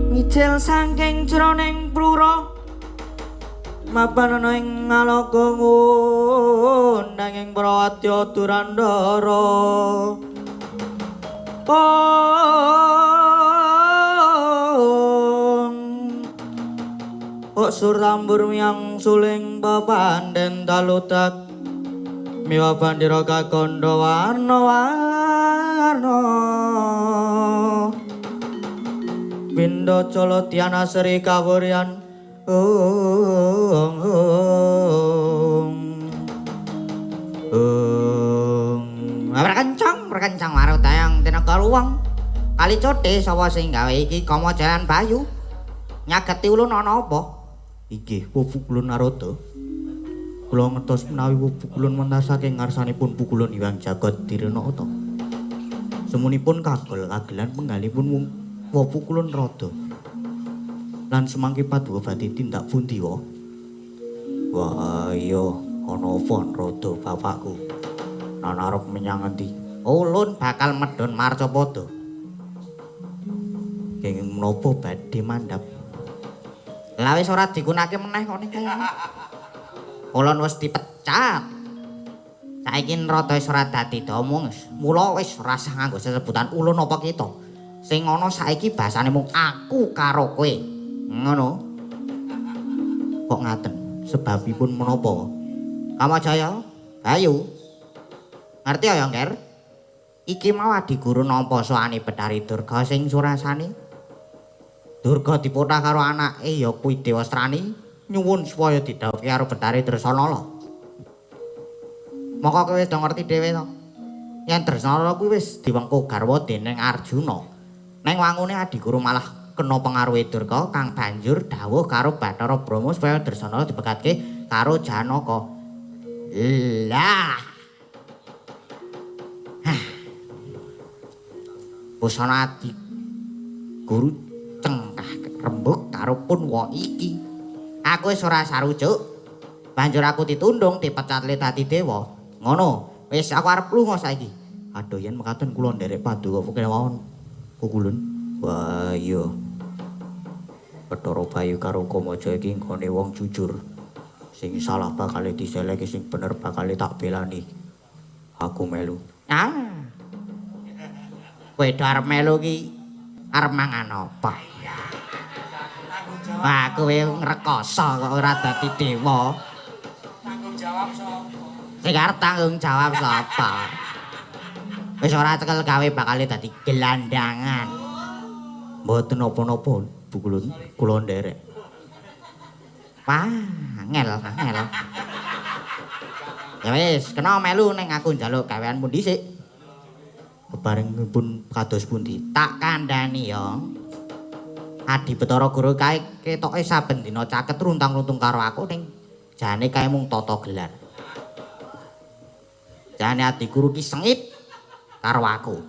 Mijil saking jroning prura mapan ana ing ngalaga ngundang ing Prawadya Durandara. Ong sur tambur miyang suling pepandhen taludak miwa bandira kakandha warna-warna. Pindo cala dhyana sri kawuryan. Ong ong ong. Berkencang marang dayang tenaga ruwang. Kali cothe sapa sing gawe iki Kama Jalan Bayu? Nyageti ulun ana apa? Inggih, wupu kulun Narada. Kula ngertos menawi wupu kulun mentas saking ngarsanipun pukulun Hyang Jagat Direnata. Semunipun kagol kagelan penggalipun wupu kulun rada. Lan semangke paduka badhe tindak pundi wa? Wah iya, ana apa Narada bapakku? Lan arep menyang endi? Ulun bakal medhun marcapada. Kenging menapa badhe mandhap? Lah wis ora digunakake meneh kok niku. Ulun wis dipecat. Saiki Narada wis ora dadi domong. Mula wis ora usah nganggo sesebutan ulun apa kita. Sing ana saiki basane mung aku karo kowe. Ngono. Kok ngaten? Sebabipun menapa? Kamajaya, Bayu. Ngerti ya, Ngger? Iki mau adiguru nampa soane Betari Durga sing surasane. Durga dipothah karo anake ya kuwi Dewasrani nyuwun supaya didhawuhke karo Betari Dresanala. Moko kowe wis do ngerti dhewe to. Yen Dresanala kuwi wis diwengku garwa dening Arjuna. Neng wangune adiguru malah kena pengaruhe Durga kang banjur dawuh karo Bathara Brahma supaya Dresanala dipekatke karo Janaka. Lah. Hah. Busana adiguru cengkah rembug karo punwa iki. Aku wis ora sarujuk. Banjur aku ditundung dipecat le dadi dewa. Ngono. Wis aku arep lunga saiki. Aduh yen mekaten kula nderek paduka kemawon. Pukulun. Wah iya. Bathara Bayu karo Kamaja iki nggone wong jujur. Sing salah bakal diseleki, sing bener bakal tak belani. Aku melu. Ah. Kowe arep melu ki arep mangan apa? Wah, kowe ngrekoso kok ora dadi dewa. Tanggung jawab sapa? Sing arep tanggung jawab sapa? Wis ora cekel gawe bakal dadi gelandangan. Mboten napa-napa, Bu Kulun, kula nderek. Wah, angel, angel. Ya wis, kena melu ning aku njaluk gaweanmu dhisik. Bebarengipun kados pundi? Tak kandhani ya. Adi Bathara Guru kae ketoke saben dina caket runtang-runtung karo aku ning jane kae mung tata gelar. Jane Adi Guru ki sengit karo aku.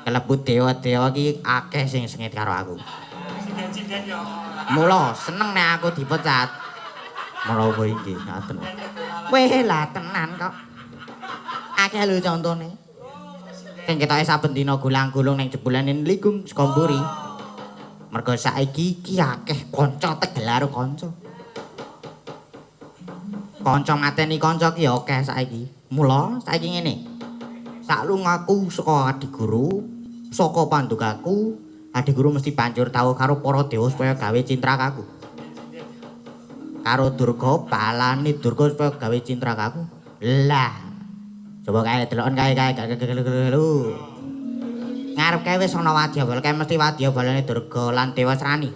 Kelebu dewa-dewa ki akeh sing sengit karo aku. Sinden-sinden ya. Mula seneng nek aku dipecat. Menawa inggih ngaten. Weh lah tenan kok. Akeh lho contone. Sing ketoke saben dina gulang-gulung ning jebulane ligung saka mburi. Mergo saiki iki akeh kanca tegel karo kanca. Kanca mateni kanca ki ya akeh saiki. Mula saiki ngene. Saklungaku saka adiguru, saka pandukaku, adiguru mesti banjur tau karo para dewa supaya gawe cintrakaku. Karo Durga, balane Durga supaya gawe cintrakaku. Lah. Coba kae deloken kae kae lho. Ngarep kae wis ana wadyabala, kae mesti wadyabalane Durga lan Dewasrani.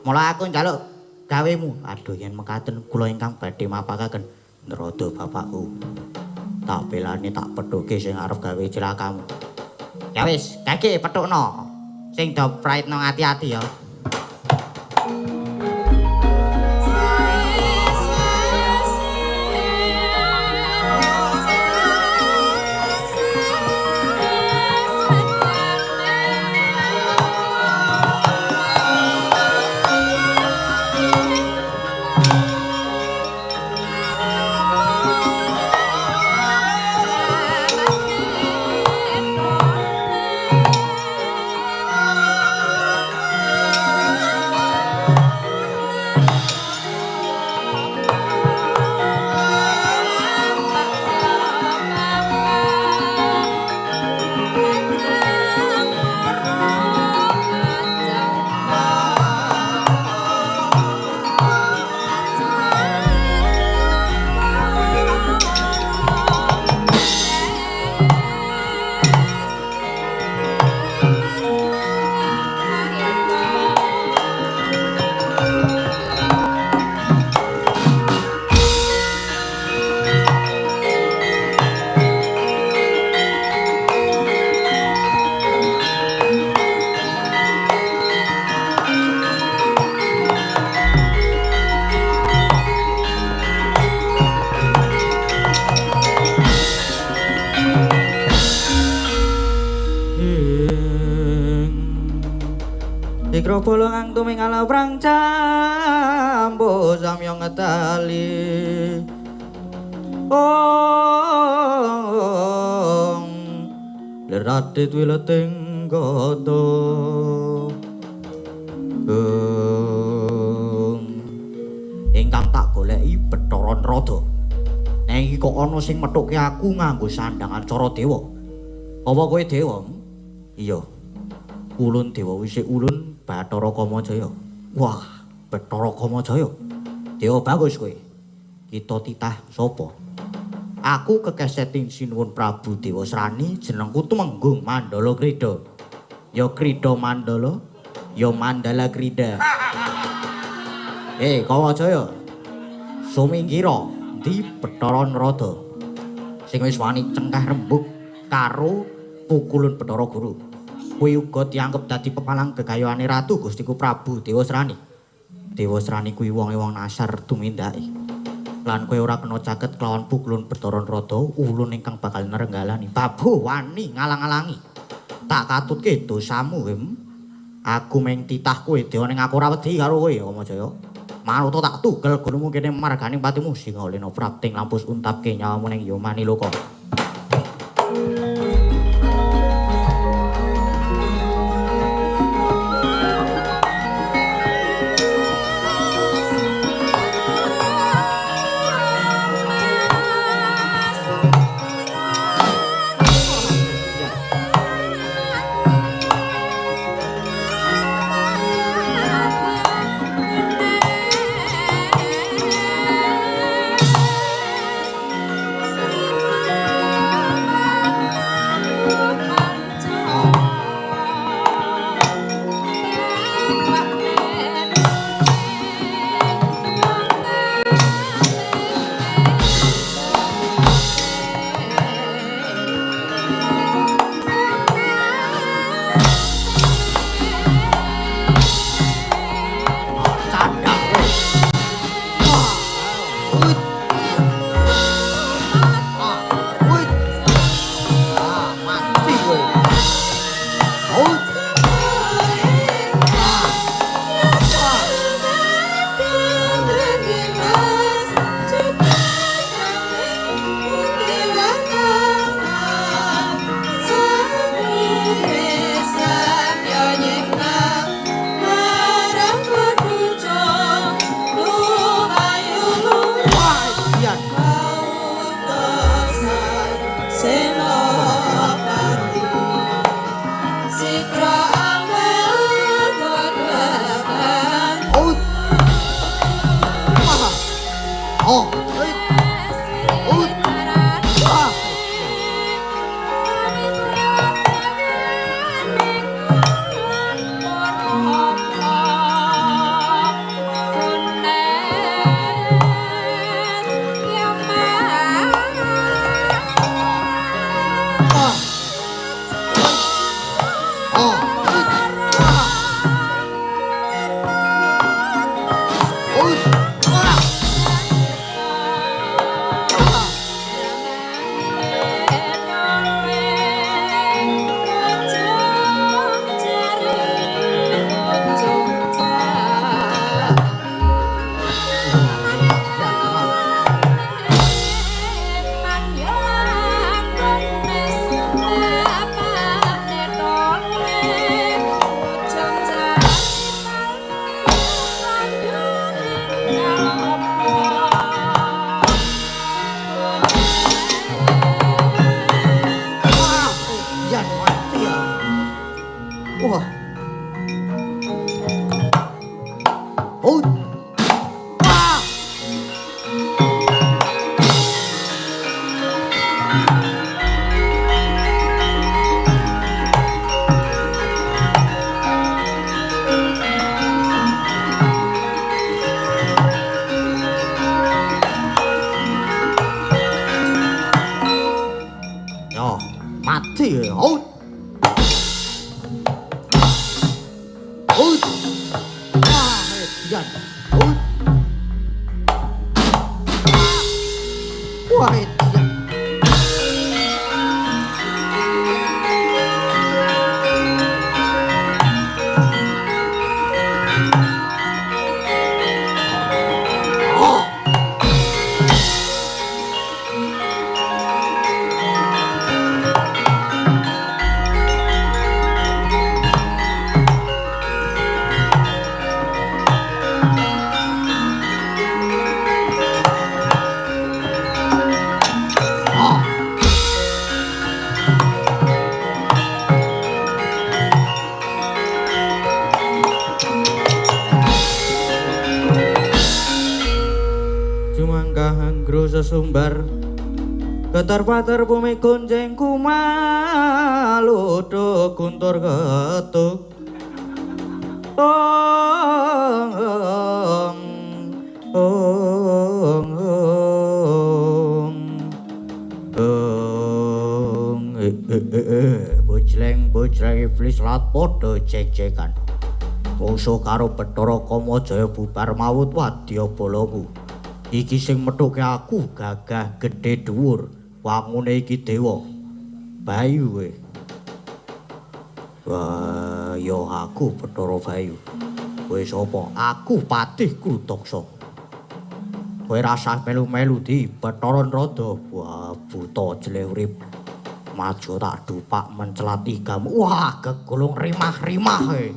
Mula aku njaluk gawemu. Aduh yen mekaten kula ingkang badhe mapakaken Narada bapakku. Tak belani tak pethuke sing arep gawe cilakamu. Ya wis, gage pethukno. Sing do praitno ati-ati ya. Indrabala kang tumingal prang cambo samya ngedali. Ong Leradit wileting gata. Ingkang tak goleki Bathara Narada. Nek iki kok ana sing methuke aku nganggo sandhangan cara dewa. Apa kowe dewa? Iya. Ulun dewa wisik ulun Bathara Kamajaya. Wah, Bathara Kamajaya. Dewa bagus kowe. Kita titah sapa? Aku kekeseting sinuwun Prabu Dewasrani, jenengku Tumenggung Mandala Krida. Ya Krida Mandala, ya Mandala Krida. Kamajaya. Sumingkira ndi Bathara Narada sing wis wani cengkeh rembug karo pukulun Bathara Guru. Kuwi uga dianggep dadi pepalang gegayuhane Ratu Gustiku Prabu Dewasrani. Dewasrani kuwi wonge wong nasar tumindake. Lan kowe ora kena caket kelawan pukulun Bathara Narada, ulun ingkang bakal nerenggalani. Babu wani ngalang-alangi. Tak katutke dosamu, Hem. Aku meng titah kowe dewa ning aku ora wedi karo kowe, Kamajaya. Manuta tak tugel gunungmu kene marganing patimu singalena prapting lampus untapke nyawamu ning Yomaniloka. mangkah anggro sesumbar getar pater bumi gonjeng kumaludo guntur ketuk ong ong ong ong bojleng bojleng iblis lat padha cek-cekan mungsuh karo Bathara Kamajaya bubar mawut wadya balaku. Iki sing methuke aku gagah gedhe dhuwur wangune iki dewa Bayu kowe. Wah, ya aku Bathara Bayu. Kowe sapa? Aku Patih Krutaksa. Kowe rasah melu-melu di Bathara Narada. Wah, buta jeleh urip. Maju tak dupak mencelat igamu. Wah, gegulung rimah-rimah kowe.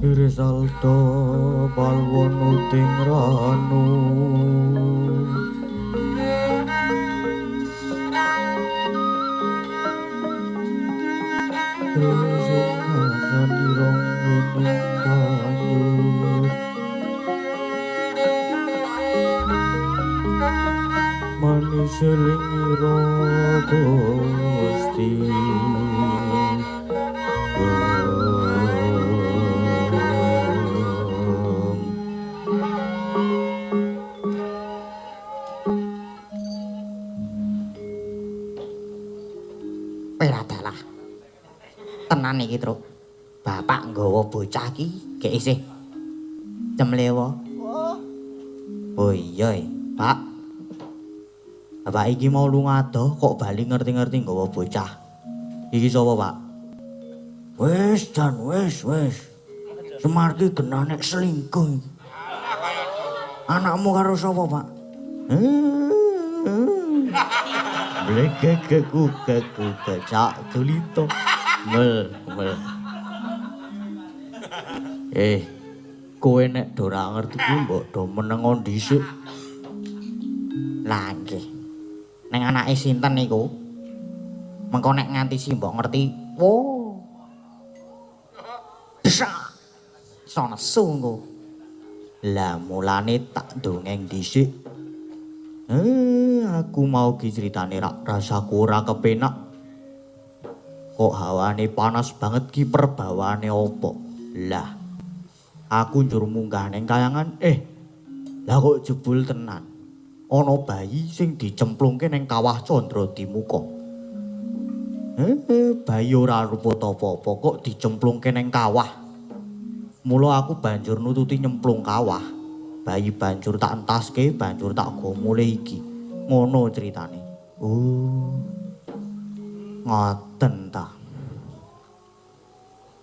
Irisalta palwono ting ranu. Trisungkasanirong wining kanyut manis elingira Gusti. Ora dalah. Tenan iki, Truk. Bapak nggawa bocah iki gek isih cemlewa. Oh iya, Pak. Bapak iki mau lunga adoh kok bali ngerti-ngerti nggawa bocah. Iki sapa, Pak? Wis, Jan, wis, wis. Semar ki genah nek selingkuh. Anakmu karo sapa, Pak? Blegegegu gegu gecak tulito. Mel, mel. Eh, kowe nek do ora ngerti ki mbok do menengo dhisik. Lah nggih. Neng anake sinten niku? Mengko nek nganti si mbok ngerti, wo. Desak. Sono sungguh. Lah mulane tak dongeng dhisik. Aku mau ki critane rak rasaku ora kepenak. Kok hawane panas banget ki perbawane opo? Lah, aku njur munggah ning kayangan, lah kok jebul tenan. Ana bayi sing dicemplungke ning kawah Candra Dimuka. Bayi ora rupa apa-apa kok dicemplungke ning kawah. Mula aku banjur nututi nyemplung kawah. Bayi banjur tak entaske, banjur tak go mulih iki. Ngono critane. Oh. Ngoten ta.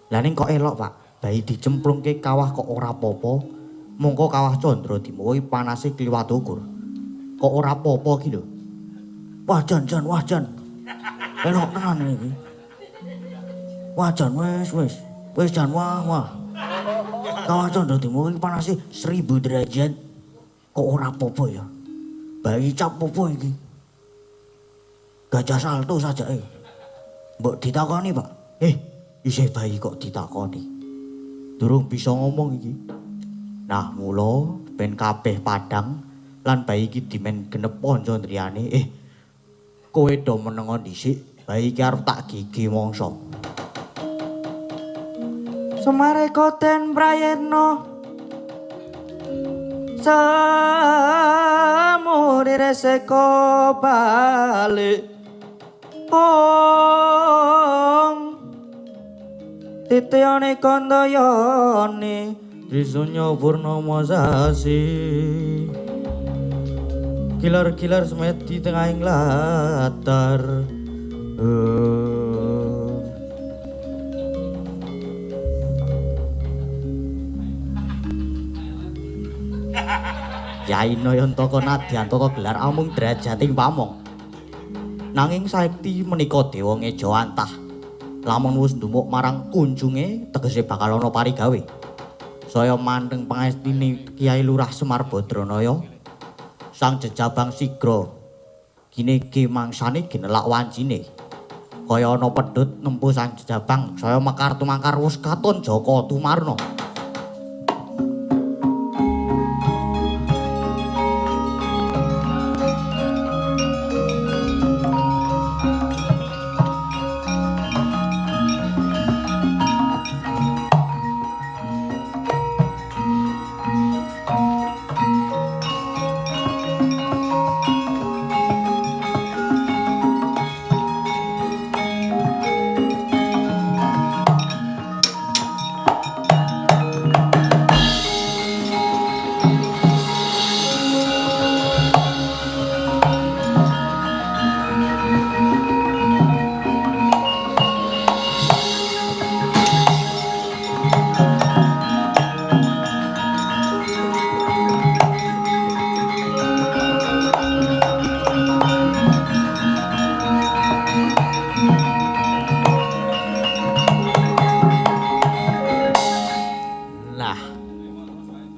Lah ning kok elok, Pak. Bayi dicemplungke kawah kok ora apa-apa. Mongko kawah Candra Dimuka iki panase kliwat ukur. Kok ora apa-apa iki lho. Wah jan jan, wah jan. Elok tenan iki. Wah jan wis wis. Wis jan wah wah. Kawah Candra Dimuka iki panase 1000 derajat. Kok ora apa-apa ya? Bayi cap apa iki? Gajah salto sajake. Mbok ditakoni, Pak. Isih bayi kok ditakoni. Durung bisa ngomong iki. Nah, mula ben kabeh padang lan bayi iki dimen genep pancandriyane. Kowe do menengo dhisik, bayi iki arep tak gigi mangsa. Semare koten prayetno samuri reseko balik ong titiyane kandayane Trisunya purnama sasi kilar-kilar semedi tengahing latar. Yai Nayantaka Nadyantaka gelar amung derajating pamong. Nanging saekti menika dewa ngejawantah. Lamun wis ndumuk marang kunjunge tegese bakal ana parigawe. Saya manteng pangestine Kyai Lurah Semar Badranaya. Sang jejabang sigra ginege mangsane ginelak wancine. Kaya ana pedhut nempuh sang jejabang saya mekar tumangkar wis katon Jaka Tumarna.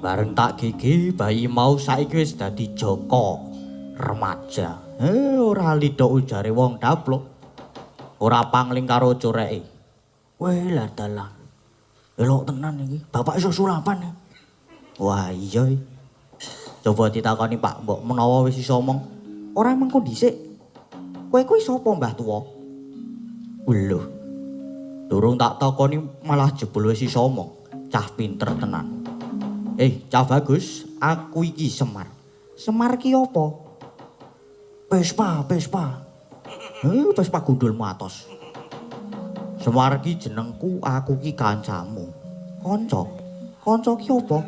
Bareng tak gigi bayi mau saiki wis dadi jaka remaja. Ora lidok ujare wong daplok. Ora pangling karo coreke. Weh lah dalah. Elok tenan iki. Bapak iso sulapan. Wah iya. Coba ditakoni Pak Mbok menawa wis iso omong. Ora mengko dhisik. Kowe kuwi sapa Mbah tuwa? Lho. Durung tak takoni malah jebul wis iso omong. Cah pinter tenan. Cah bagus, aku iki Semar. Semar ki apa? Vespa, Vespa. Vespa gundulmu atos. Semar ki jenengku, aku ki kancamu. Kanca? Kanca ki apa?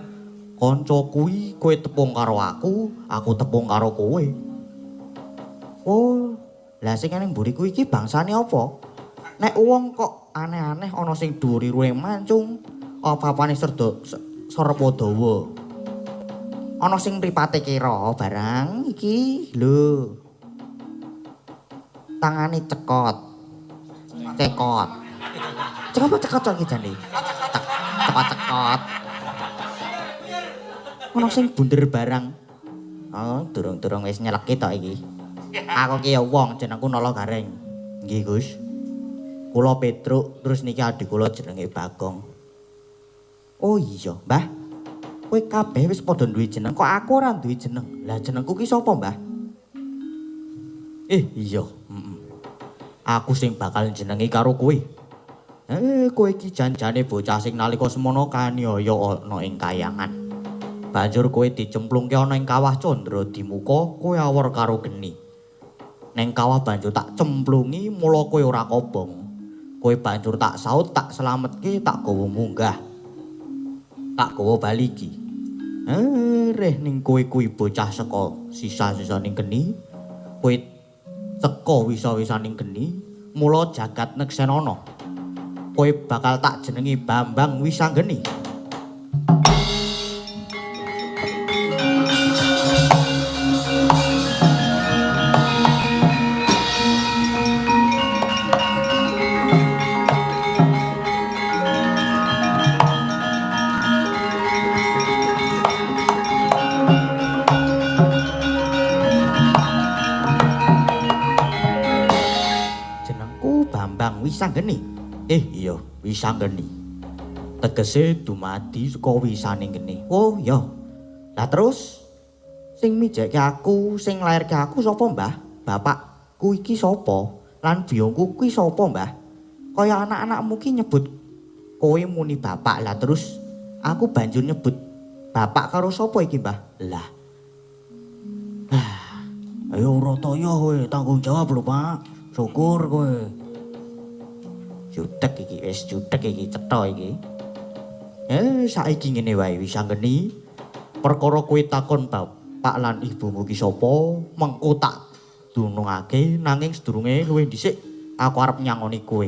Kanca kuwi kowe tepung karo aku, aku tepung karo kowe. Oh, lah sing ning mburiku iki bangsane apa? Nek wong kok aneh-aneh ana sing dhuwur irunge mancung, apa-apane serpa dawa. Ana sing mripate kira barang iki lho. Tangane cekot. Cekot. Cekot apa cekot iki jane? Cekot-cekot. Ana sing bunder barang. Oh, durung-durung wis nyeleki tok iki. Aku ki ya wong jenengku Nala Gareng. Nggih, Gus. Kula Petruk, terus niki adik kula jenenge Bagong. Oh iya, Mbah. Kowe kabeh wis padha duwe jeneng, kok aku ora duwe jeneng. Lah jenengku ki sapa, Mbah? Iya, heeh. Aku sing bakal jenengi karo kowe. Kowe iki janjane bocah sing nalika semono kaniaya ana ing kayangan. Banjur kowe dicemplungke ana ing kawah Candra Dimuka, kowe awor karo geni. Neng kawah banjur tak cemplungi, mula kowe ora kobong. Kowe banjur tak saut, tak slametke, tak gawa munggah. Tak gawa bali iki. Reh ning kowe kuwi bocah saka sisa-sisa ning geni. Kowe teka wisa-wisa ning geni, mula jagat neksenana. Kowe bakal tak jenengi Bambang Wisanggeni. Wisanggeni. Iya, Wisanggeni. Tegese dumadi saka wisane geni. Oh, iya. Lah terus sing mijekke aku, sing lairke aku sapa, Mbah? Bapakku iki sapa? Lan biyungku kuwi sapa, Mbah? Kaya anak-anakmu ki nyebut kowe muni bapak. Lah terus aku banjur nyebut bapak karo sapa iki, Mbah? Lah. Ayo rata ya kowe, tanggung jawab lho, Pak. Syukur kowe. Judek iki, wis judek iki, cetha iki. Saiki ngene wae Wisanggeni. Perkara kowe takon bapak lan ibumu ki sapa, mengko tak dunungake, nanging sedurunge luwih dhisik aku arep nyangoni kowe.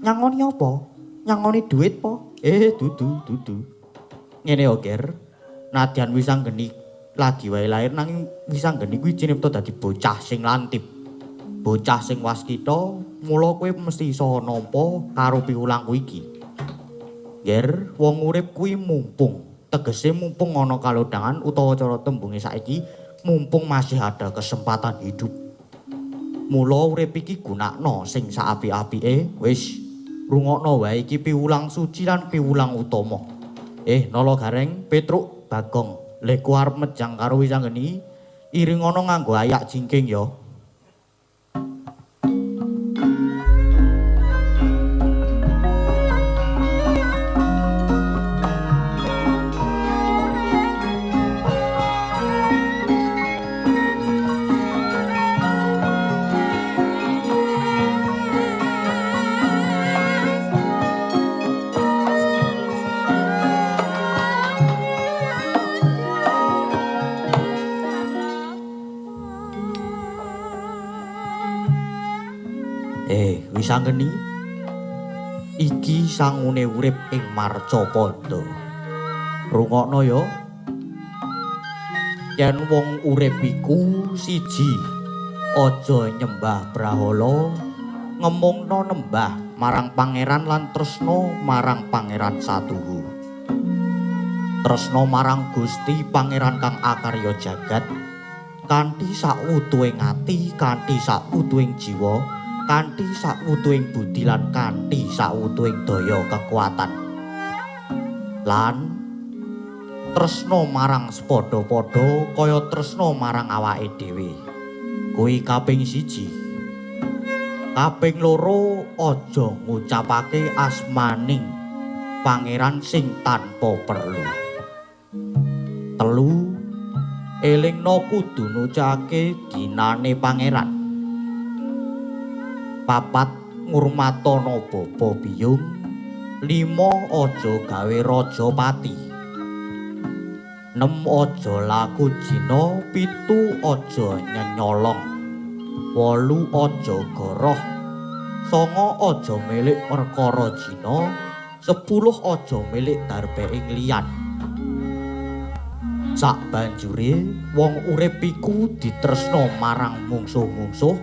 Nyangoni apa? Nyangoni dhuwit po? Dudu, dudu. Ngene yo, Ger. Nadyan Wisanggeni lagi wae lair nanging Wisanggeni kuwi cinipta dadi bocah sing lantip. Bocah sing waskita, mula kowe mesti iso nampa karo piwulangku iki. Ger, wong urip kuwi mumpung. Tegese mumpung ana kalodhangan utawa cara tembunge saiki mumpung masih ada kesempatan hidup. Mula urip iki gunakno sing saapik-apike, wis rungokno wae iki piwulang suci lan piwulang utama. Nala Gareng, Petruk, Bagong, lek arep mejang karo Wisanggeni, iringono nganggo ayak jingking ya. Wisanggeni iki sangune urip ing Marcapada. Rungokno ya. Yen wong urip iku siji, aja nyembah brahala, ngemungno nembah marang pangeran lan tresna marang pangeran satuhu. Tresna marang Gusti Pangeran kang akarya jagat kanthi sawutuhing ati, kanthi sawutuhing jiwa, kanthi sawutuhing budi lan kanthi sawutuhing daya kekuatan. Lan tresna marang sepadha-padha kaya tresna marang awake dhewe. Kuwi kaping 1. Kaping 2 aja ngucapake asmaning pangeran sing tanpa perlu. 3 elingno kudu nucake dinane pangeran. 4 ngurmatana bapa biyung. 5 aja gawe raja pati. 6 aja laku jina. 7 aja nyenyolong. 8 aja goroh. 9 aja milik perkara jina. 10 aja milik darbeing liyan. Sak banjure wong urip iku ditresna marang mungsuh-mungsuh,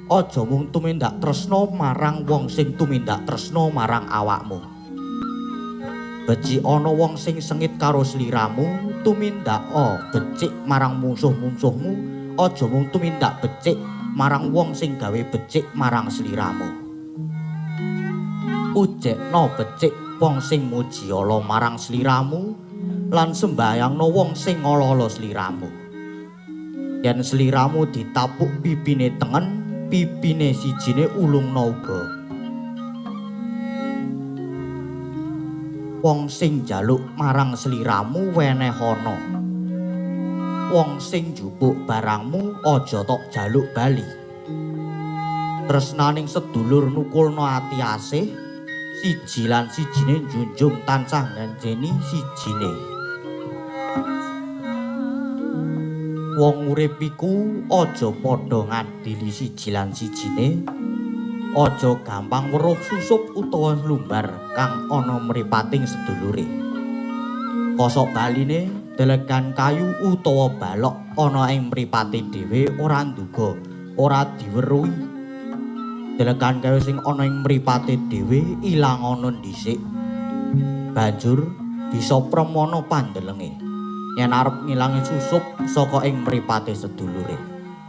aja mung tumindak tresna marang wong sing tumindak tresna marang awakmu. Becik ana wong sing sengit karo sliramu, tumindaka becik marang mungsuh-mungsuhmu, aja mung tumindak becik marang wong sing gawe becik marang sliramu. Ujekno becik wong sing muji ala marang sliramu lan sembayangno wong sing ngala-ala sliramu. Yen sliramu ditapuk pipine tengen, pipine sijine ulungno uga. Wong sing njaluk marang sliramu wenehana. Wong sing njupuk barangmu aja tok jaluk bali. Tresnaning sedulur nukulna ati asih, siji lan sijine njunjung tansah nganjeni sijine. Wong urip iku aja padha ngadili siji lan sijine, aja gampang weruh susup utawa lumbar kang ana mripating sedulure. Kosok baline delegan kayu utawa balok ana ing mripate dhewe ora nduga, ora diweruhi. Delegan kayu sing ana ing mripate dhewe ilang ana dhisik. Banjur bisa premana pandelenge yen arep ngilangi susup saka ing mripate sedulure.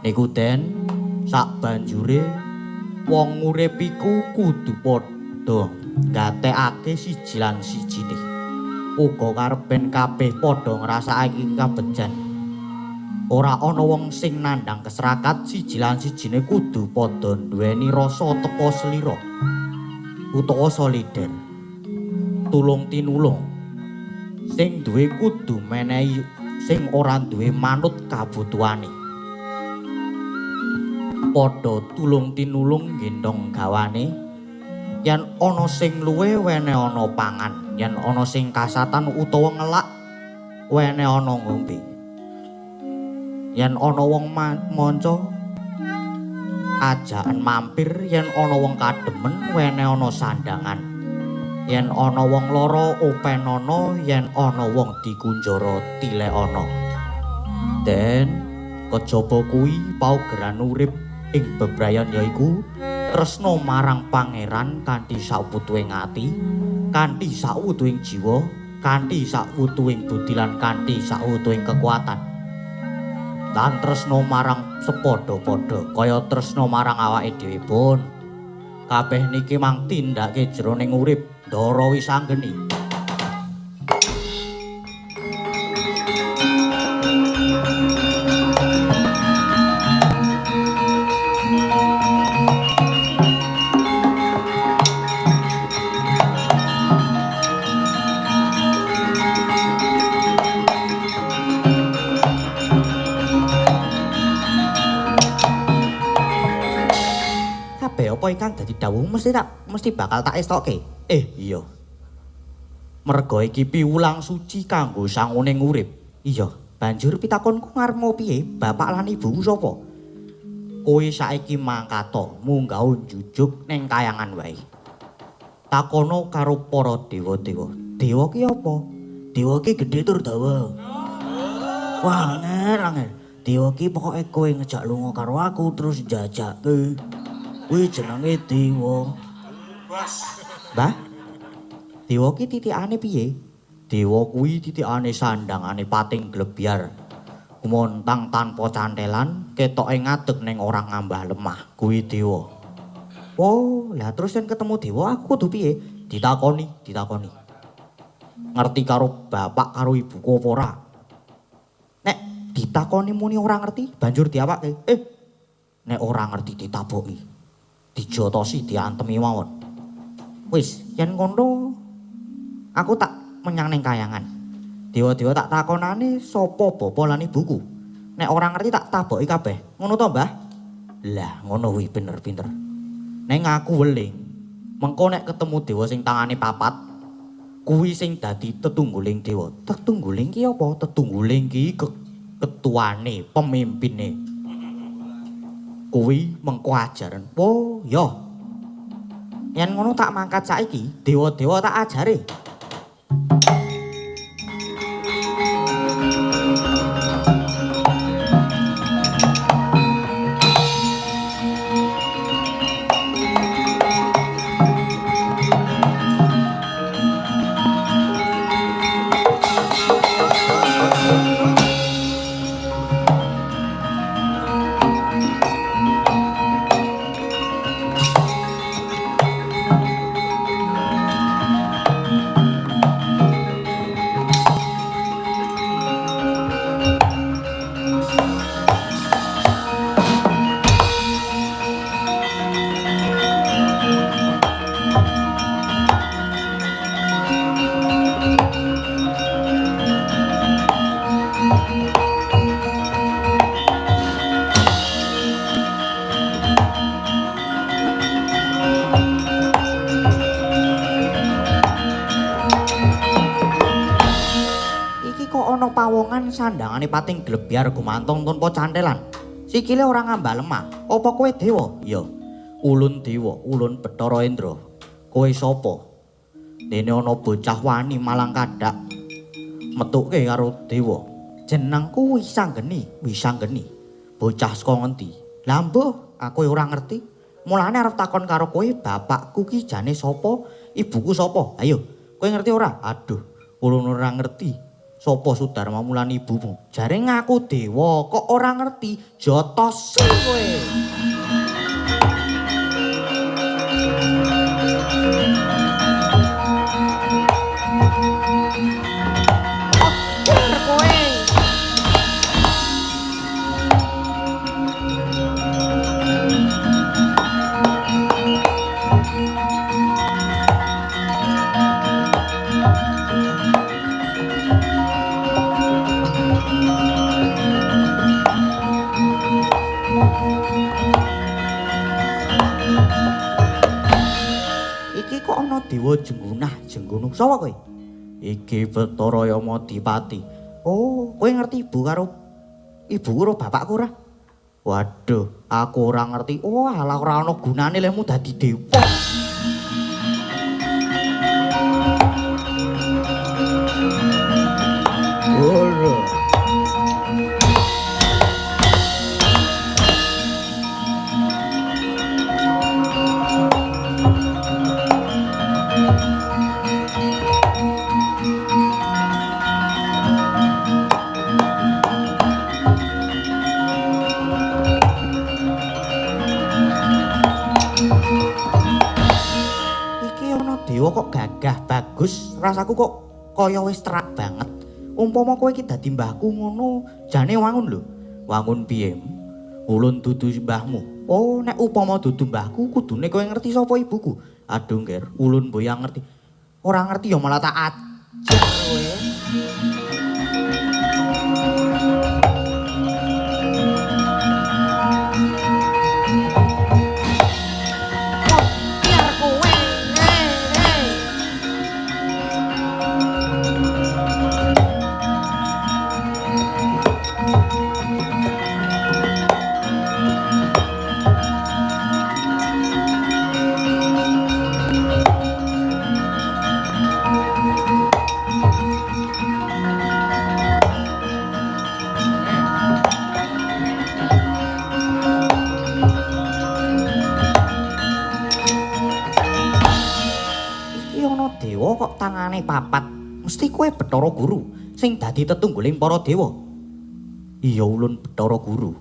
Niku den sak banjure wong urip iku kudu padha gatekake siji lan sijine. Uga karepen kabeh padha ngrasakake kabejan. Ora ana wong sing nandhang keserakat, siji lan sijine kudu padha nduweni rasa tepa slira utawa solider. Tulung tinulung. Sing duwe kudu menehi sing ora duwe manut kabutuhane. Padha tulung tinulung gendhong gawane. Yen ana sing luwe wene ana pangan, yen ana sing kasatan utawa ngelak wene ana ngombe. Yen ana wong manca ajaken mampir, yen ana wong kademen wene ana sandangan. Yen ana wong lara openana, yen ana wong dikunjara tilekana. Den kejaba kuwi paugeran urip ing bebrayan yaiku tresna marang pangeran kanthi sawutuhing ati, kanthi sawutuhing jiwa, kanthi sawutuhing budi lan kanthi sawutuhing kekuatan. Lan tresna marang sepadha-padha kaya tresna marang awake dhewe pun. Kabeh niki mang tindake jroning urip Ndara Wisanggeni. Kabeh apa ingkang dadi dawuh mesti bakal tak estoke. Iya. Merga iki piwulang suci kanggo sanguning urip. Iya, banjur pitakonku ngarep piye? Bapak lan ibuku sapa? Kowe saiki mangkata munggah njujuk ning kayangan wae. Takono karo para dewa-dewa. Dewa ki apa? Dewa ki gedhe tur dawa. Wah, angel angel. Dewa ki pokoke kowe ngejak lunga karo aku terus njajake. Kuwi jenenge dewa. Mbah, dewa ki titikane piye? Dewa kuwi titikane sandangane pating glebyar. Gumontang tanpa cantelan, ketoke ngadeg ning ora ngambah lemah. Kuwi dewa. Oh, lah terus yen ketemu dewa aku kudu piye? Ditakoni, ditakoni. Ngerti karo bapak karo ibuku apa ora? Nek ditakoni muni ora ngerti, banjur diawake. Nek ora ngerti ditaboki. Dijotosi, diantemi mawon. Wis, yen ngono aku tak menyang ning kayangan. Dewa-dewa tak takonane sapa bapa lan ibuku. Nek ora ngerti tak taboki kabeh. Ngono to, Mbah? Lah, ngono kuwi bener pinter. Ning aku weling, mengko nek ketemu dewa sing tangane papat, kuwi sing dadi tetungguling dewa. Tetungguling ki apa? Tetungguling ki ketuane, pemimpine. Kuwi mengko ajaran. Oh, ya. Yen ngono tak mangkat saiki, dewa-dewa tak ajare. Pawongan sandangane pating glebyar gumantung tanpa cantelan. Sikile ora ngambah lemah. Apa kowe dewa? Iya. Ulun dewa, ulun Bathara Indra. Kowe sapa? Dene ana bocah wani malang kadak metuke karo dewa. Jenengku Wisanggeni, Wisanggeni. Bocah saka ngendi? Lah mbuh, aku ora ngerti. Mulane arep takon karo kowe, bapakku ki jane sapa? Ibuku sapa? Ayo, kowe ngerti ora? Aduh, ulun ora ngerti. Sopo Sudarma mulan ibumu? Jare ngaku dewa kok ora ngerti. Jotos kowe. Kowe. Iki kok ana dewa jenggunah jenggunung. Sapa kowe? Iki Bathara Yamadipati. Oh, kowe ngerti ibu karo ibu karo bapakku ora? Waduh, aku ora ngerti. Oh, alah ora ana gunane lehmu dadi dewa. Ora. Dewa kok gagah bagus, rasaku kok kaya wis terak banget. Umpama kowe iki dadi mbahku ngono, jane wangun lho. Wangun piye? Ulun dudu mbahmu. Oh, nek upama dudu mbahku kudune kowe ngerti sapa ibuku. Aduh, Ngger, ulun mboyang ngerti. Ora ngerti ya malah tak ajar kowe. Dewa kok tangane papat Mesti kowe Bathara Guru sing dadi tetungguling para dewa. Iya ulun Bathara Guru.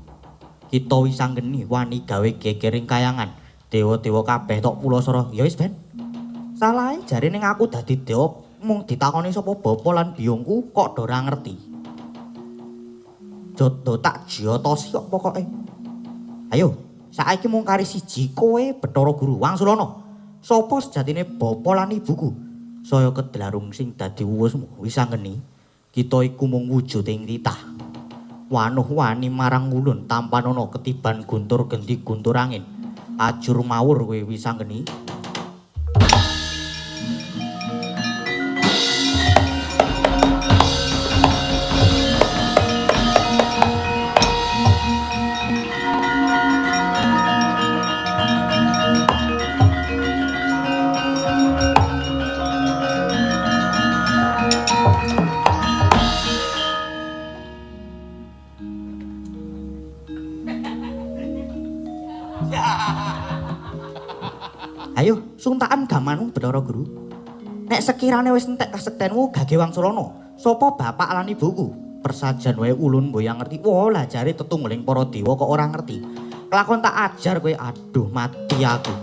Kita Wisanggeni wani gawe gegering kayangan. Dewa-dewa kabeh tok pulasara. Ya wis ben. Salahe jare ning aku dadi dewa mung ditakoni sapa bapa lan biyungku kok do ora ngerti. Jodo tak jiotosi kok pokoke. Ayo, saiki mung kari siji kowe Bathara Guru wangsulana. Sapa sejatine bapa lan ibuku? Saya kedlarung sing dadi wuwusmu Wisanggeni. Kita iku mung wujuding titah. Wanuh wani marang ulun tampanana ketiban guntur genti guntur angin. Ajur mawur kowe Wisanggeni. Ayo, suntakan gamanmu Bathara Guru. Nek sekirane wis entek kasektenmu gage wangsulana, sapa bapak lan ibuku? Persajan wae ulun mboyang ngerti. Wah, lah jare tetungguling para dewa kok ora ngerti. Kelakon tak ajar kowe, aduh mati aku.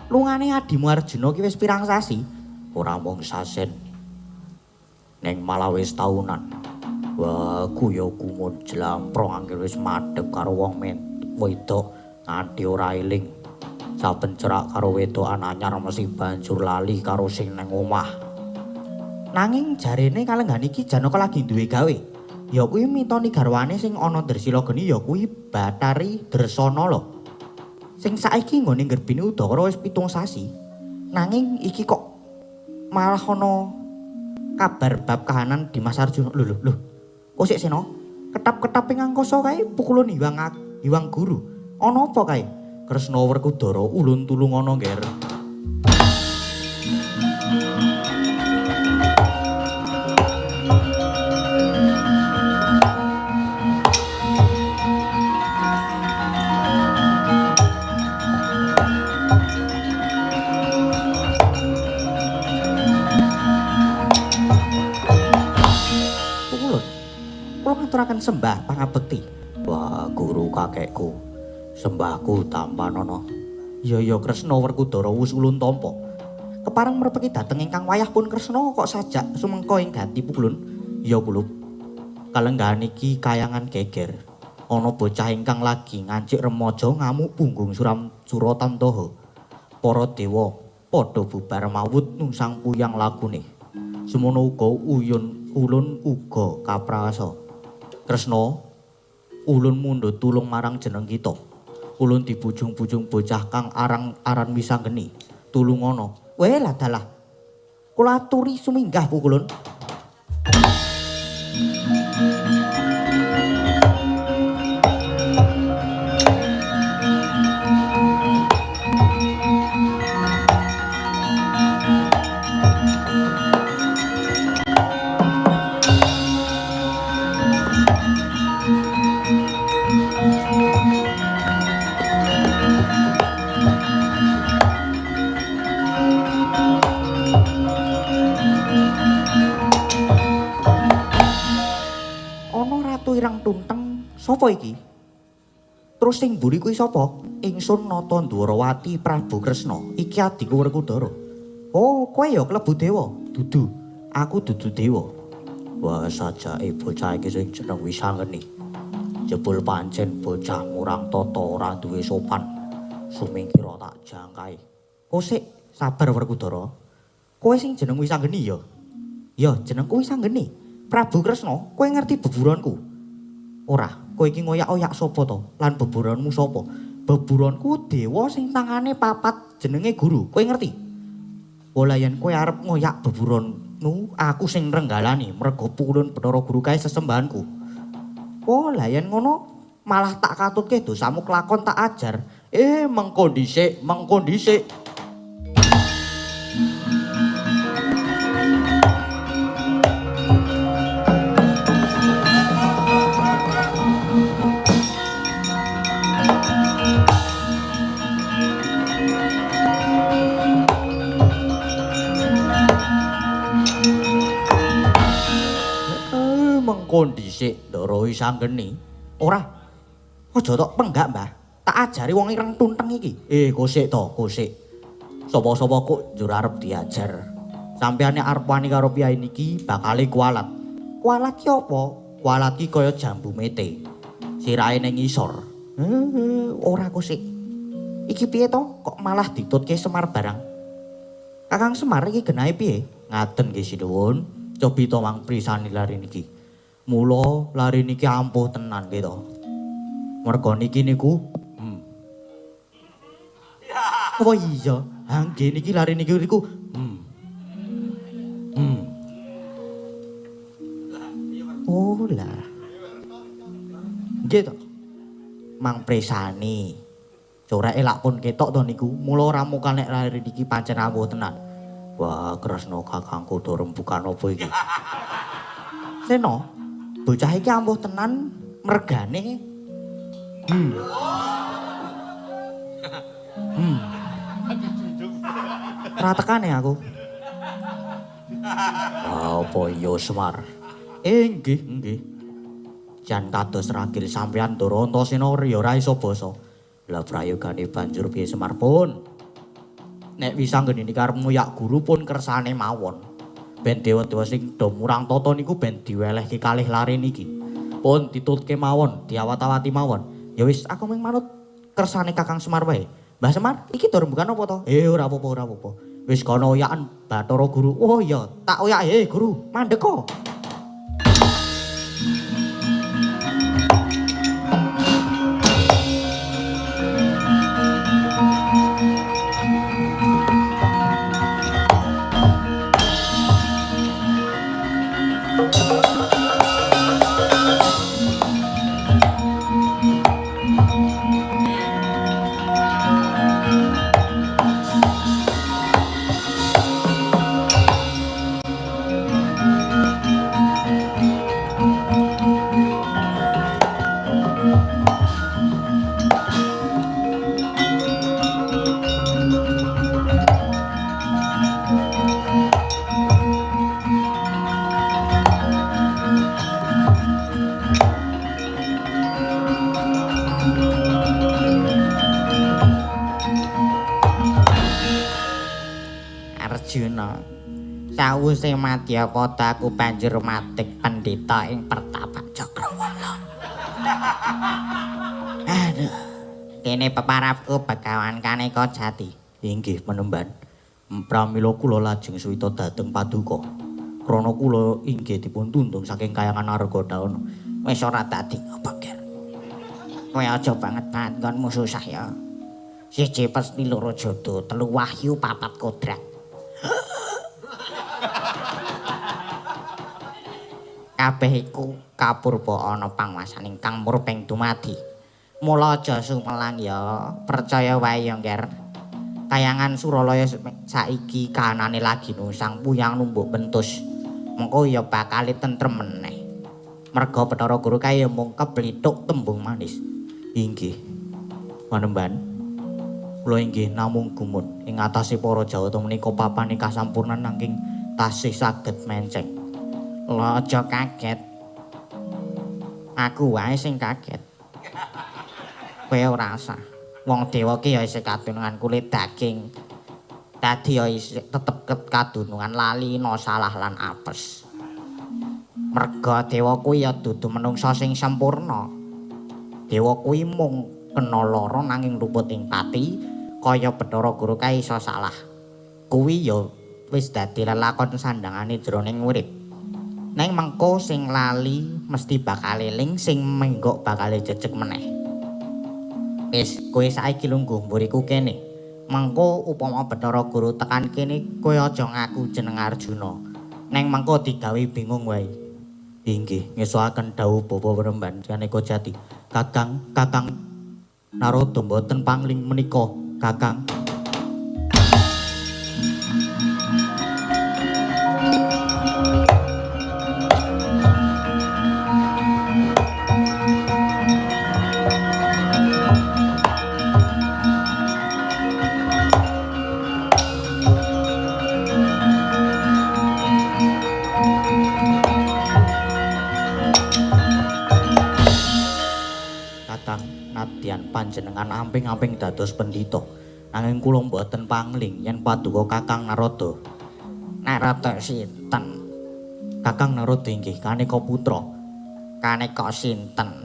Lungane adimu Arjuna ki wis pirang sasi? Ora mung sasen. Ning malah wis taunan. Wah, ku ya gumun jlamprong angger wis madhep karo wong wedok nganti ora eling. Saben cerak karo wedokan anyar mesti banjur lali karo sing nang omah. Nanging jarene kalenggan iki Janaka lagi duwe gawe. Ya kuwi mitoni garwane sing ana Dresila geni ya kuwi Bathari Dresanala. Sing saiki nggone nggerbini Udakara wis 7 sasi. Nanging iki kok malah ana kabar bab kahanan Dimas Arjuna. Lho lho lho. Kok sik Sena? Ketap-ketap ing angkasa kae pukulun Hyang Guru. Ana apa kae? Kresna Werkudara ulun tulungana, Ngger. Ngaturaken sembah pangabekti. Wah, guru kakekku. Sembahku tampanana. Ya ya Kresna Werkudara wis ulun tampa. Kepareng mrepeki dhateng ingkang wayah pun Kresna kok sajak sumengko ing gati pukulun. Ya kulup. Kalenggahan iki kayangan geger. Ana bocah ingkang lagi ngancik remaja ngamuk punggung suram Suratamtaha. Para dewa padha bubar mawut nungsang puyang lagune. Semono uga uyun ulun uga kaprasa. Kresna, ulun mundhut tulung marang jeneng kita. Ulun dibujung-bujung bocah kang arang aran Wisanggeni. Tulungana. Weh lah dalah. Kula aturi suminggah pukulun. Sapa iki? Terus sing mburi kuwi sapa? Ingsun Nata Ndwarawati Prabu Kresna. Iki adikku Werkudara. Oh, kowe ya klebu dewa? Dudu. Aku dudu dewa. Wah, sajake bocah iki sing jeneng Wisanggeni. Jebul pancen bocah murang tata ora duwe sopan. Sumingkira tak jangkai. Kok sik sabar Werkudara. Kowe sing jeneng Wisanggeni ya? Ya, jenengku Wisanggeni. Prabu Kresna, kowe ngerti beburonku? Ora, kowe iki ngoyak-oyak sapa to? Lan beburonmu sapa? Beburonku dewa sing tangane papat jenenge guru. Kowe ngerti? Ola yen kowe arep ngoyak beburonmu, aku sing nrenggalani merga pukulun Bathara Guru kae sesembahanku. Oh, lah yen ngono malah tak katutke dosamu kelakon tak ajar. Mengko dhisik, mengko dhisik. Mengko dhisik Ndara Wisanggeni. Ora. Aja tok penggak, Mbah. Tak ajari wong ireng tunteng iki. Kosik to, kosik. Sapa-sapa kok njur arep diajar. Sampeyan nek arep wani karo piyai niki bakale kualat. Kualat ki apa? Kualat ki kaya jambu mete. Sirahe ning ngisor. Ora kosik. Iki piye to? Kok malah ditutke Semar barang? Kakang Semar iki genahe piye? Ngaten nggih sinuwun. Cobi to mang prisani lari niki. Mula lari niki ampuh tenan nggih to. Merga niki niku Apa iya? Ha nggih niki lari niki niku Oh lah. Nggih to. Mang prisani. Coreke lak pun ketok to niku. Mula ora mukal nek lari niki pancen ampuh tenan. Wah, Kresna kakangku do rembukan apa iki? Seno, bocah iki ampuh tenan mergane. Ora tekane aku. Apa iya Semar? Nggih, nggih. Jan kados ragil sampeyan Ndara Antasena ya ora iso basa. Lah prayogane banjur piye Semar pun? Nek Wisanggeni niki arep ngoyak guru pun kersane mawon. Ben dewa-dewa sing do murang tata niku ben diwelehke kalih lare niki. Pun ditutke mawon, diawat-awati mawon. Ya wis aku mung manut kersane Kakang Semar wae. Mbah Semar, iki do rembugan apa to? Ora apa-apa, ora apa-apa. Wis kono oyakan Bathara Guru. Oh iya, tak oyak guru, mandek kok. Arjuna, sawise madyapada aku banjur madeg pendhita ing pertapan Cakrawala. Aduh, dene peparapku Begawan Kaneka Jati. Inggih penemban. Pramila kula lajeng suwita dhateng paduka. Krana kula inggih dipun tundung saking kayangan Argadaana. Wis ora dadi apa, Ger. Kowe aja banget banget nggonmu susah ya. Siji pesti loro jodo, telu wahyu, papat kodrat. Kabeh iku kapurba ana panguwasaning Kang Murping dumadi. Mula aja sumelang ya, percaya wae ya, Nger. Kayangan Suralaya saiki kahanane lagi nusang puyang numbuk bentus. Mengko ya bakal tentrem meneh. Merga Bathara Guru kae ya mung keblithuk tembung manis. Inggih. Panemban. Kula inggih namung gumun ing atase para Jawata menika papane kasampurnan nanging tasih saged menceng. Lho aja kaget. Aku wae sing kaget. Kowe ora usah. Wong dewa ki ya isih kadunungan kulit daging. Dadi ya isih tetep kadunungan lali no salah lan apes. Merga dewa kuwi ya dudu menungsa sing sempurna. Dewa kuwi mung kena lara nanging luput ing pati kaya Bathara Guru kae iso salah. Kuwi ya wis dadi lelakon sandangane jroning urip. Neng mengko sing lali mesti bakal eling, sing menggok bakal jejeg meneh. Wis, kowe saiki lungguh mburiku kene. Mengko upama Bathara Guru tekan kene, kowe aja ngaku jeneng Arjuna. Neng mengko digawe bingung wae. Inggih, ngesokaken dawuh Bapak Premban Kaneka Jati. Kakang, Kakang Narada mboten pangling menika, Kakang. Panjenengan amping-amping dados pendhita. Nanging kula mboten pangling yen paduka Kakang Narada. Narada sinten? Kakang Narada inggih kaneka putra. Kaneka sinten?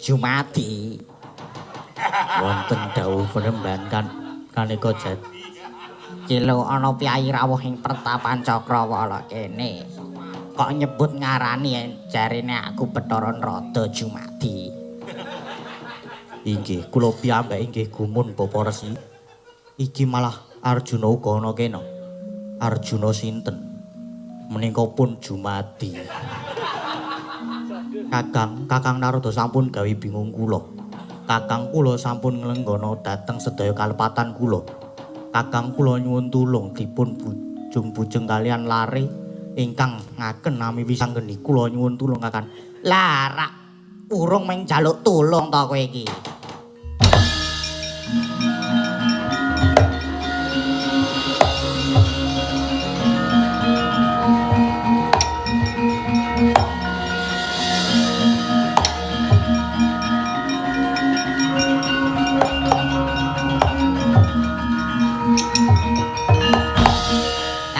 Jumadi. Wonten dawuh Panembahan kaneka Jati. Ki lho ana piyai rawuh ing pertapan Cakrawala kene. Kok nyebut ngarani jarine aku Bathara Narada Jumadi. Inggih, kula piyambak inggih gumun Bapak Resi. Iki malah Arjuna uga ana kene. Arjuna sinten? Menika pun Jumadi. Kakang, Kakang Narada sampun gawe bingung kula. Kakang kula sampun nglenggana dhateng sedaya kalepatan kula. Kakang kula nyuwun tulung dipun bujung-bujeng kalian lare ingkang ngaken nami Wisanggeni. Kula nyuwun tulung Kakang. Lah rak urung mung njaluk tulung to kowe iki.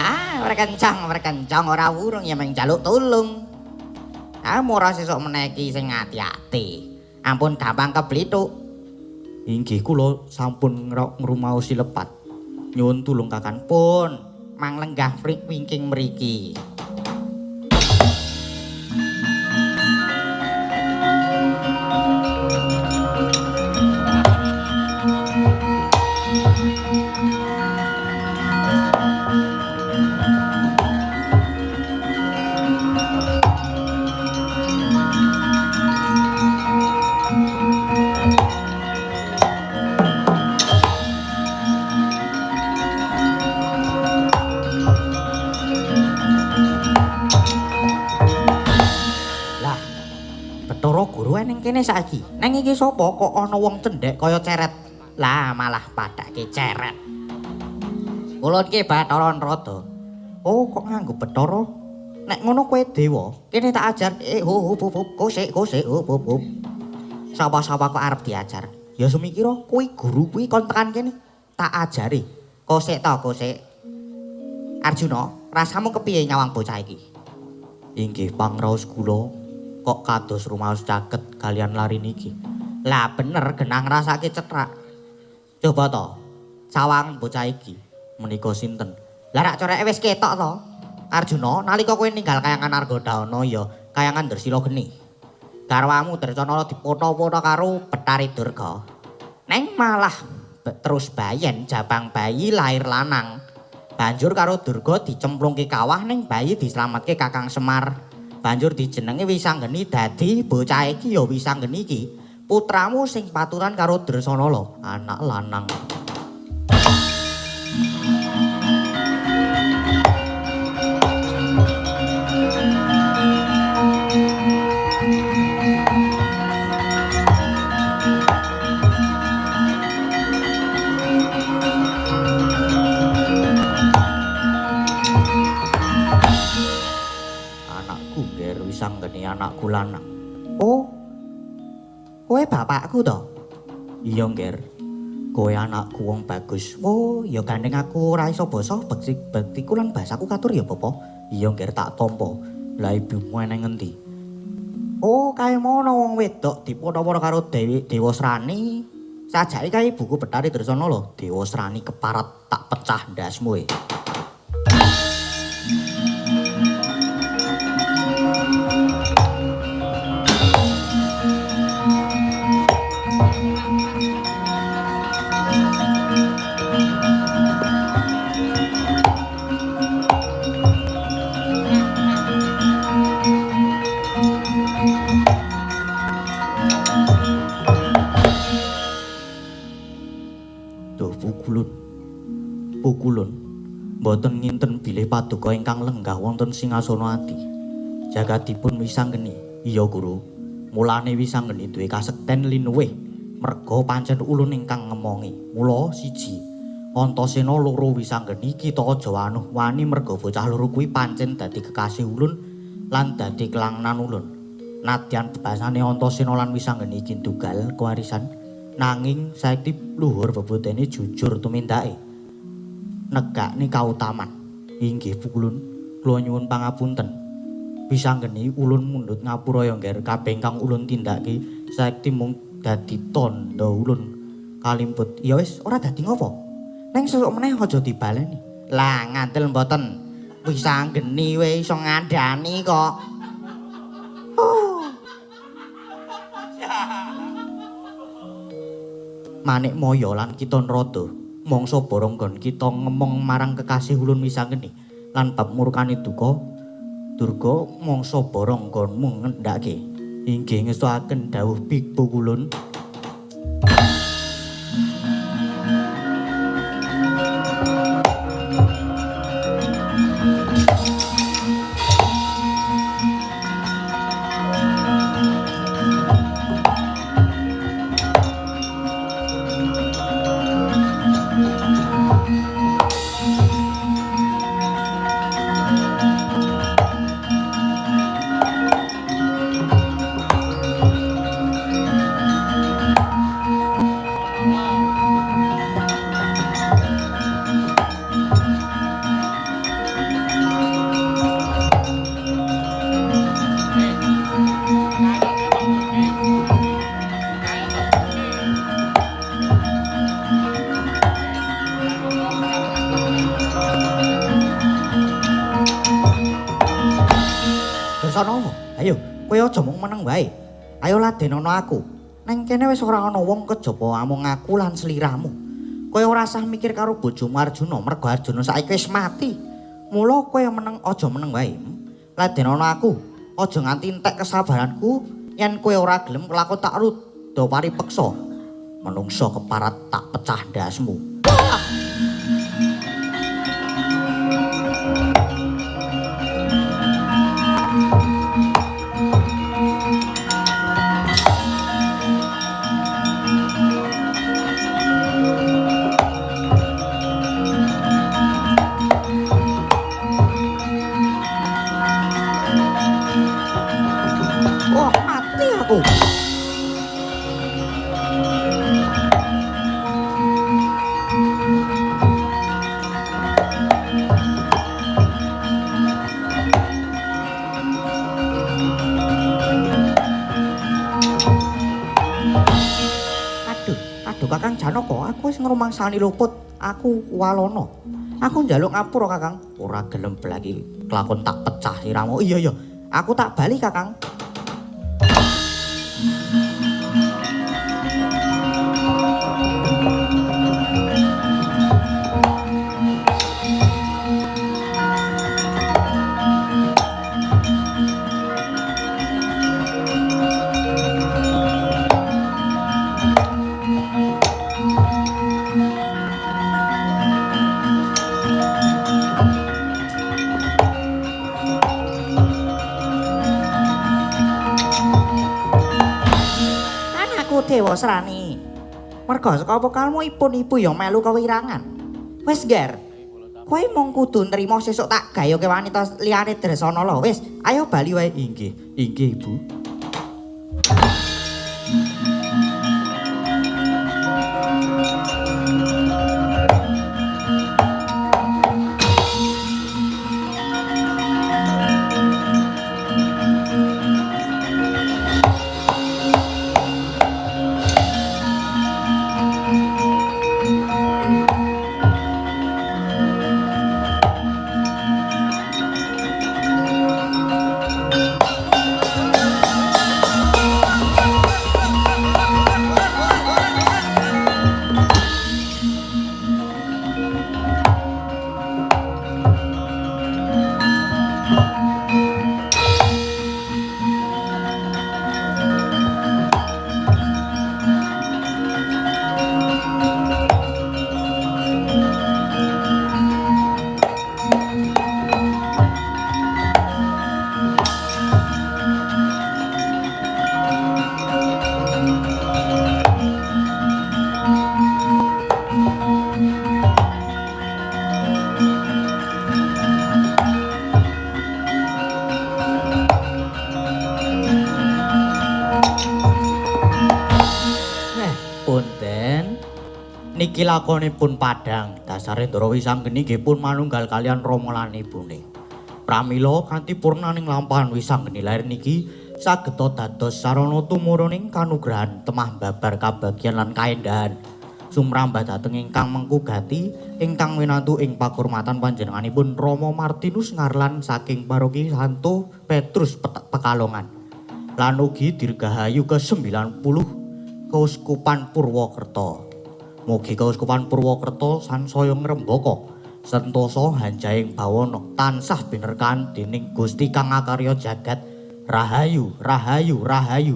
Ah, berkencang ora urung ya mung njaluk tulung. Ah, ora sesuk meneh iki sing ati-ati. Ampun gampang keblithuk. Inggih, kula sampun ngrumaosi lepat. Nyuwun tulung Kakang. Pun mang lenggah wingking mriki. Kene saiki. Neng iki sapa kok ana wong cendhek kaya ceret? Lah malah padake ceret. Kula iki Bathara Narada. Oh, kok nganggo Bathara? Nek ngono kowe dewa, kene tak ajar. Ho ho ho kosek kosek ho ho ho. Sapa-sapa kok arep diajar? Ya sumikira kuwi guru kuwi kon tekan kene tak ajari. Kosek ta kosek. Arjuna, rasamu kepiye nyawang bocah iki? Inggih pangraos kula. Kok kados rumaos caket kalian lari niki. Lah bener genah ngrasake cethak. Coba to, sawang bocah iki menika sinten? Lah rak coreke wis ketok to. Arjuna, nalika kowe ninggal kayangan Argodana ya kayangan Dresila geni. Garwamu Dresanala dipotho-potho karo Bathari Durga. Neng malah terus bayen jabang bayi lahir lanang. Banjur karo Durga dicemplungke kawah ning bayi dislametke Kakang Semar. Banjur dijenengi Wisanggeni dadi bocah iki ya Wisanggeni iki putramu sing paturan karo Dresanala, anak lanang. Wisanggeni anakku lanang. Oh, kowe bapakku to? Iya, Ngger. Kowe anakku wong bagus. Oh, ya gandeng aku ora iso basa, bektiku lan basaku katur ya, Bapak. Iya, Ngger, tak tampa. Lah ibumu eneng ngendi? Oh, kae mono wong wedok dipotho-potho karo Dewi Dewasrani. Sajake kae ibuku Bathari Dresana lho, Dewasrani keparat tak pecah ndasmu e. Pukulun. Mboten nginten bilih paduka ingkang lenggah wonten singasana adi. Jagadipun Wisanggeni. Iya Guru. Mulane Wisanggeni duwe kasekten linuwih merga pancen ulun ingkang ngemongi. Mula siji, Antasena loro Wisanggeni kita aja wanuh wani merga bocah loro kuwi pancen dadi kekasih ulun lan dadi kelangnan ulun. Nadyan bebasane Antasena lan Wisanggeni iki ndugal kewarisan, nanging saekti luhur bebudene jujur tumindake negakne kautaman. Inggih Pukulun, kula nyuwun pangapunten. Wisanggeni ulun mundhut ngapura ya ngger, kabeh ingkang ulun tindakake saekti mung dadi tandha ulun kalimput. Ya wis ora dadi ngopo. Neng sesuk meneh aja dibaleni. Lah ngandel mboten. Wisanggeni wae iso ngandani kok. Oh. Manik Maya lan Kita Narada mangsa borong nggon kita ngemong marang kekasih ulun Wisanggeni lan bab murkane duka Durga mangsa borong nggonmu ngendhake. Inggih ngestuaken dawuh Pukulun. Ayo, kowe aja mung meneng wae. Ayo ladenono aku. Neng kene wis ora ana wong kejaba amung aku lan sliramu. Kowe ora usah mikir karo bojomu Arjuna, mergo Arjuna saiki wis mati. Mula kowe meneng aja meneng wae. Ladenono aku. Aja nganti entek kesabaranku yen kowe ora gelem kelakon tak rudha paripeksa. Menungso keparat tak pecah ndasmu. Aduh, Kakang Janaka, aku wis ngrumangsani luput, aku walana. Aku njaluk ngapura, Kakang. Ora gelem blaki kelakon tak pecah siramu. Iya, iya. Aku tak bali, Kakang. Dewasrani. Merga saka pokalmu ipun ibu ya melu kewirangan. Wis, Ger. Kowe mung kudu nrimo sesuk tak gayoke wanita liyane Dresana lho. Wis, ayo bali wae. Inggih, inggih, Ibu. Niki lakonipun padhang dasare Ndara Wisanggeni nggih pun manunggal kaliyan rama lan ibune. Pramila kanthi purnaning lampahan Wisanggeni lair niki sageta dados sarana tumuruning kanugrahan temah babar kabagyan lan kaendahan. Sumrambah dhateng ingkang mengku gati ingkang winantu ing pakurmatan panjenenganipun Rama Martinus Ngarlan saking Paroki Santo Petrus Pekalongan. Lan ugi dirgahayu ke-90 Keuskupan Purwokerto. Mugi Keuskupan Purwokerto sansaya ngrembaka sentosa hanjaing bawana tansah binerkahan dening Gusti kang akarya jagat. Rahayu, rahayu, rahayu.